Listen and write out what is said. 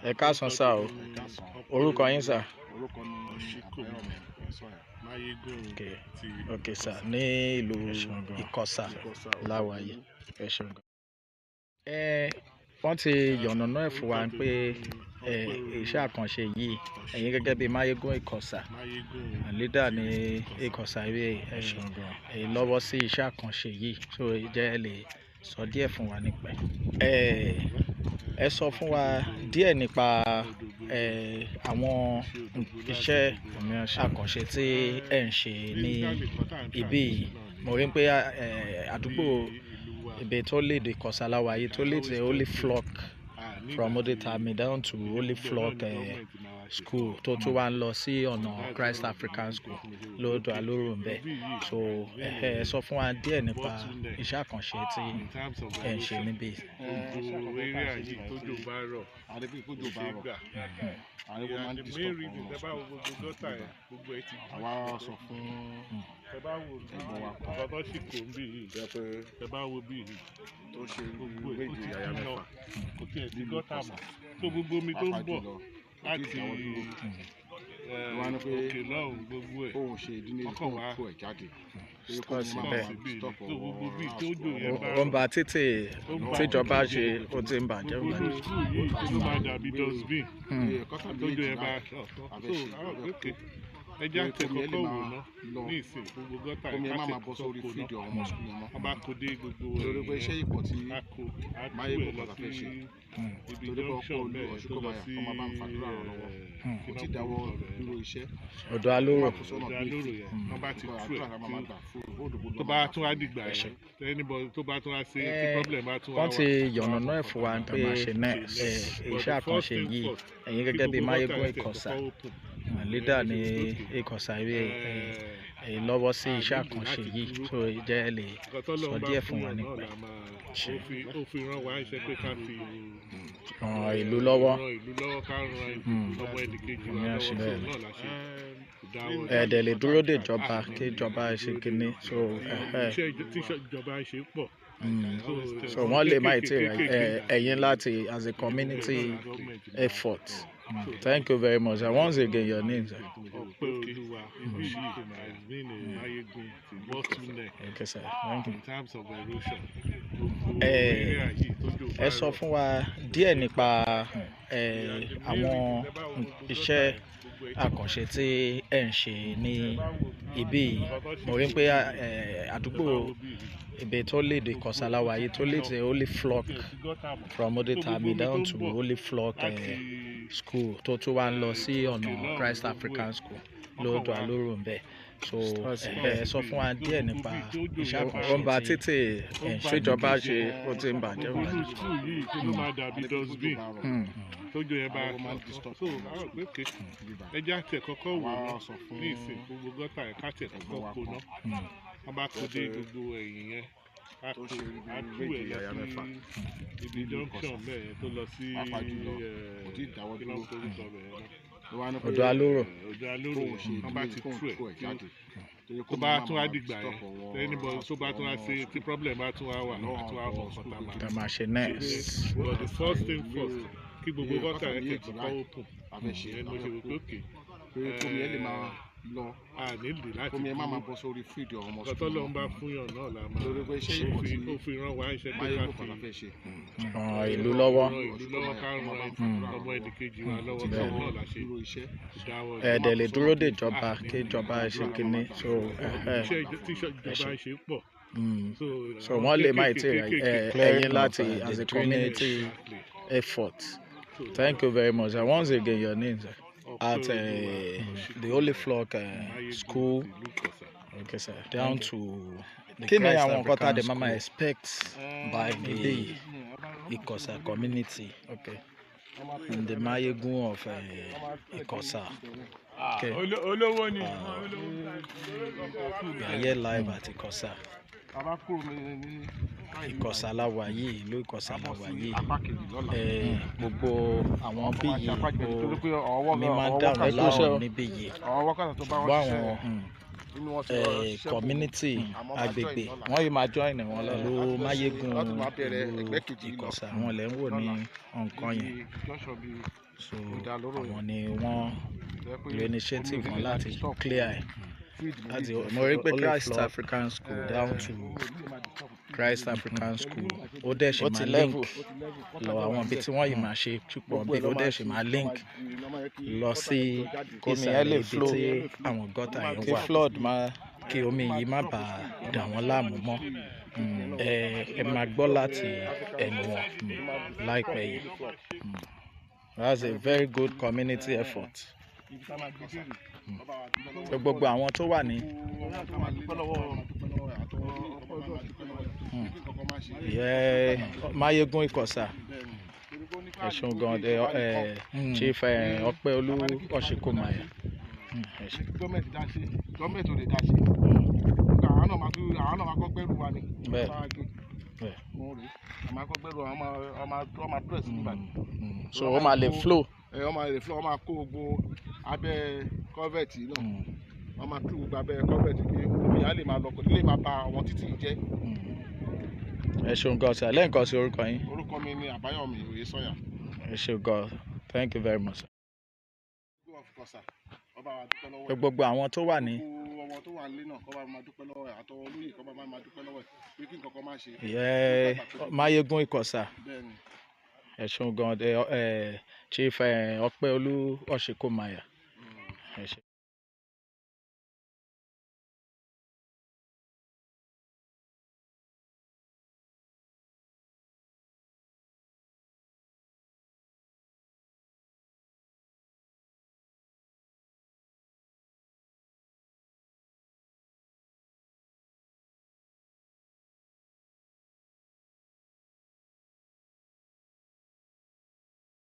Ẹ káàsán sà o. Orúkọ yín sà? Orúkọ mi Àbáyọ̀mí Sọ̀yà. Máyégún Okay. ti Ok sà, ní ìlú Ìkọsà Ìkọsà. láwàyè. Ẹ ṣeun gan. Ẹ wọ́n ti yànnàná ẹ̀ fún wa pé ẹ iṣẹ́ àkànṣe yìí, ẹ̀yin gẹ́gẹ́ bíi Máyégún Ìkọsà Máyégún leader ní Ìkọsà ìwé, ẹ ṣeun gan, ẹ lọ́wọ́ sí iṣẹ́ àkànṣe yìí. So jẹ́ ẹ lè sọ díẹ̀ fún wa nípa ẹ̀. Ẹ sọ fún wa díẹ̀ nípa ẹ àwọn iṣẹ́ àkànṣe tí ẹ ń ṣe ní ibí yìí. Mo rí pé àdúgbò ibi tó lead Ìkọsà láwa yìí, tó lead Holy Flock from Odetami down to Holy Flock School, tó tún wá ń lọ sí ọ̀nà Christ African School lódò Alóró ń bẹ̀. So ẹ sọ fún wa díẹ̀ nípa iṣẹ́ àkànṣe tí in terms of ẹ ń ṣe níbí. Gbogbo area yìí, tójò bá rọ̀, Àdébí kò kójò bá ṣeé rọ̀, gbà. àdébí máa ń The main disturb reason, ọmọ tẹ bá wo gbogbo gutter yẹn, gbogbo ẹ ti dí. Àwa sọ fún Tẹ bá wo ẹ̀gbọ́n wa kan nǹkan tó sì kò ń bì yìí, jẹ́ pé tẹ bá wo bí yìí, tó ṣe gbogbo ẹ ó méjì ti yàyà dí lọ, mẹ́fà kò tiẹ̀ sí nílùú gutter Ìkọsà. mọ́. So gbogbo omi tó ń Pàápàá bọ̀ jùlọ láti ìdáwọ́ dúró. Wọ́n á ní pé òkè lọ́hùn, gbogbo ẹ̀ kóun ṣe ìdílé wọ́n kàn kóun wá tú ẹ̀ jáde pé kó Stop ní má síbẹ̀. máa stop. So gbogbo bíi tí ó jò yẹn bá Ó ń ba títì ó ń ba tíjọba títì ṣe, jẹ́. ó ti ń bàjẹ́, ó ń Gbogbo bàjẹ́. inú school yìí ló máa dàbí dustbin Kọ́tà tójò méjì yẹn bá náà so abẹ́ ṣe àwọn abẹ́ òkè ẹjẹ́ àti Pé kómi ẹ lè kọ́kọ́ wò máa ná lọ. ní ìsìn, gbogbo gutter Kómi ẹ yẹn má ká máa tẹ̀ bọ́ kọ́kọ́ sórí kó ná. fídíò ọmọ school yẹn mọ́ Wọ́n bá kó dé gbogbo torí pé ẹ̀yìn iṣẹ́ yẹn, ìpọ̀ tí á kó á tú Máyégún ẹ̀ lọ Ìkọsà fẹ́ sí ṣe ibi torí pé ọkọ̀ junction olú bẹ́ẹ̀ tó lọ Ọ̀ṣùnkọ́báyà sí kọ́ máa bá ń fàdúrà ràn lọ́wọ́. Kò tí ì dáwọ́ dúró iṣẹ́. Ọ̀dọ̀ Alóró. Kò sọ́nà ọ̀dọ̀ bíi Alóró yẹn, wọ́n bá ti nǹkan tú ẹ̀ àdúrà la máa gbà fún òdòdó. tó bá tún wá dìgbà yẹn, anybody tó bá tún wá sí tí problem bá tún wá Wọ́n wà ti yànnàná ẹ̀ fún wa pé iṣẹ́ àkànṣe yìí, ẹ̀yin gẹ́gẹ́ bíi Máyégún Ìkọsà leader ní Ìkọsà ìwé, ẹ lọ́wọ́ sí iṣẹ́ àkànṣe yìí. So jẹ́ ẹ lè Nǹkan tó sọ lọ́n bá díẹ̀ fún fún wa yàn náà nípa la ẹ̀. máa ó fi ràn wá iṣẹ́ pé ká fi Ràn ìlú lọ́wọ́. Ràn ìlú lọ́wọ́, ká ran ọmọ ẹnìkejì wa Ní lọ́wọ́. àṣẹ So bẹ́ẹ̀. náà la ṣe dáwọ́. Ẹ dẹ̀ lè dúró dè ìjọba kí ìjọba ṣe kínní. So Iṣẹ́ tí ìjọba ń ṣe pọ̀. So wọ́n lè má tí ì ẹ̀yin láti as a community effort. Thank you very much. And once again, your name, sir? Ọpẹ́ Olúwa, ibi yìí has been a Máyégún bottleneck Okay, sir. Thank you. in terms of erosion. Gbogbo area yìí, tójò bá Ẹ sọ rọ̀, fún wa díẹ̀ nípa àwọn iṣẹ́ àkànṣe tí ẹ ń ṣe ní ibí yìí. Mo rí pé àdúgbò ibi tó lead Ìkọsà láwa yìí, tó lead Holy Flock from Odetami down to Holy Flock School, tó tún wá ń lọ sí ọ̀nà Christ African School lódò Alóró ń bẹ̀. So ẹ sọ fún wa díẹ̀ nípa iṣẹ́ àkànṣe. Ó ń ba títì tíjọba ṣe, ó ti ń bàjẹ́, ó ń Gbogbo inú bàjẹ́. school yìí ló máa dàbí dustbin tójò yẹn bá Àwọn máa ń disturb so ọmọ àwọn school. òkè Bíbá. ẹjẹ́ àti ẹ̀kọ́kọ́ wò Àwa ná sọ fún ní ìsìn, gbogbo gutter yẹn ká tẹ̀ ẹ̀gbọ́n kọ́kọ́ wa kó kan ná. Wọ́n bá kó dé gbogbo ẹ̀yìn yẹn, á tó kó ṣe á tú méjì ẹ̀ lọ yàyà mẹ́fà sí ibi nílùú junction Ìkọsà. bẹ́ẹ̀ yẹn tó lọ sí Pàápàá jùlọ kò tí ì dáwọ́ kí ló ń dúró. porúkọ bẹ̀ yẹn náà? Ló wá ní pé Ọ̀dọ̀ Alóró. Ọ̀dọ̀ Alóró kóun yẹn, ṣe wọ́n bá ìdílé ti kóun tú ẹ̀ tú ẹ̀ jáde torí tó kó bá má tún wá máa dìgbà stop yẹn, ọwọ́ anybody tó bá tún wá sí tí problem bá tún wá wà, á tún wá mọ̀ nǹkan tá a máa Tá a máa ṣe next. But the first thing first, kí gbogbo Iye gutter yẹn méjì tẹ̀ kọ́kọ́ báyìí open. Abẹ́ ṣe Ìyẹn ni mo ṣe wò pé òkè pé kómi ẹ lè máa lọ, a nílò láti kómi ẹ má máa dúró. bọ́ sórí fídíò ọmọ Nǹkan tó school lọ́n bá fún yàn náà la máa torí pé iṣẹ́ ìpọ̀ tí ó fi ràn wá iṣẹ́ pé ká Máyégún fi Ìkọsà fẹ́ ṣe. Ràn ìlú lọ́wọ́. Ràn ìlú lọ́wọ́, ká ran ọmọ ẹnìkejì wa lọ́wọ́. So náà la ṣe Dúró iṣẹ́. dáwọ́. Ẹ dẹ̀ lè dúró dè ìjọba kí ìjọba ṣe kínní. So Iṣẹ́ tí ìjọba ń ṣe pọ̀. So wọ́n lè má tí ì ẹ̀yin láti as a community effort. Thank you very much. And once again, your name, sir? At the Holy Flock School, okay, sir, down to the Kí ni Christ àwọn nǹkan tá a African dẹ̀ máa máa School expect by the Ikosa community, Okay. in the Mayegun of Ikosa. Okay. Olówó ni. We are here live at Ikosa. Bàbá kúrò ní Ìkọsà la wà yìí, ìlú Ìkọsà la bọ́ wà sí yìí. apá kejì lọ́la. Gbogbo àwọn bí Wọ́n máa ṣe yìí apá kejì torí pé ọwọ́ mi máa ń ọwọ́ dà wọ́n wákàtí láwọn níbí yìí. ọwọ́ wákàtí tó bá Gbọ́ wọ́n ṣiṣẹ́ àwọn Inú wọn ti lọ ṣiṣẹ́ bò. Community Àmọ́ máa join agbègbè lọ́la. wọ́n yìí máa join wọn lọ́la. Láti lọ Máyégún láti máa bẹ̀rẹ̀ ìlú ẹgbẹ́ kejì lọ. Ìkọ̀sà, àwọn lẹ́ ń wò ní Lọ́la. nǹkan yẹn. Níbi junction bíi So Ìdálóró yẹn. àwọn ni wọ́n Tó jẹ́ pé lo initiative omi ò wọn ní lè láti disturb clear ẹ̀ field méjèèjì. láti mo rí pé Ó lè Christ flood. African School down to Omi ò ní lè máa disturb field Christ méjèèjì. African School, ó dẹ̀ ṣe Ó ti máa level. link Ó ti level. lọ àwọn ibi tí wọ́n yìí máa ṣe púpọ̀ Gbogbo bí ẹ̀ ló ó máa dẹ̀ ṣe ṣe, máa ló link máa di, ló máa yẹ kí lọ gutter sí yẹn jọ jáde. Kómi yẹn lè ìsàlẹ̀ ibi flow. tí àwọn gutter yẹn Kí wà, flood máa kí omi yìí má bàa dà wọ́n láàmú mọ́. Ẹ máa gbọ́ láti ẹnu wọn láìpẹ́ yìí. That's a very good community effort. Ibi tá a máa gbé dèrè, ọba wa dúpẹ́ lọ́wọ́. Gbogbo àwọn tó wà ní Gbogbo ọmọ tó máa dúpẹ́ lọ́wọ́, máa dúpẹ́ lọ́wọ́ ẹ̀, àtọwọ́ olóyè kọ́ máa dúpẹ́ lọ́wọ́ ẹ̀, pé kí nǹkan kan má ṣe. Ìyẹn Máyégún Ìkọ̀sà. Bẹ́ẹ̀ni. Torí pé ó ní Ẹ káàdì ṣeun tó gan dé ẹ ìjọba ẹ nìkan. Chief Ọpẹ́olú Ọ̀ṣìnkòmáyà. Ẹ ṣé. Gọ́ọ̀mẹ̀ntì dá ṣe, gọ́ọ̀mẹ̀ntì ò lè dá ṣe. Àwọn náà máa tún, àwọn náà máa kọ́ gbẹ́rù wa ni. Bẹ́ẹ̀. Máa gbé. Bẹ́ẹ̀. Òun rèé. A máa kọ́ gbẹ́rù wa, wọ́n máa press nígbà. So ó máa lè flow. Ẹ wọ́n máa lè flow, wọ́n máa kó gbogbo abẹ́ culvert yìí náà. Wọ́n máa tú gbogbo abẹ́ culvert kí omi á lè máa lọ, kò ní lè máa ba àwọn títì yìí jẹ́. Ẹ ṣeun gan sir. Lẹ́ẹ̀kan sí, orúkọ yín? Orúkọ mi ni Àbáyọ̀mí Oyèsànyà. Ẹ ṣeun gan. Thank you very much, sir. Ọba wa dúpẹ́ lọ́wọ́ ẹ̀. Gbogbo àwọn tó wà ní Gbogbo ọmọ tó wà nílé náà kọ́ bá máa dúpẹ́ lọ́wọ́ ẹ̀, àtọwọ́ olóyè kọ́ bá máa dúpẹ́ lọ́wọ́ ẹ̀, pé kí nǹkan kan má ṣe. Ìyẹn Máyégún Ìkọ̀sà. Bẹ́ẹ̀ni. Ẹ ṣeun gan ẹ Chief Ọpẹ́olú Ọ̀ṣìnkòmáyà. Ẹ ṣé.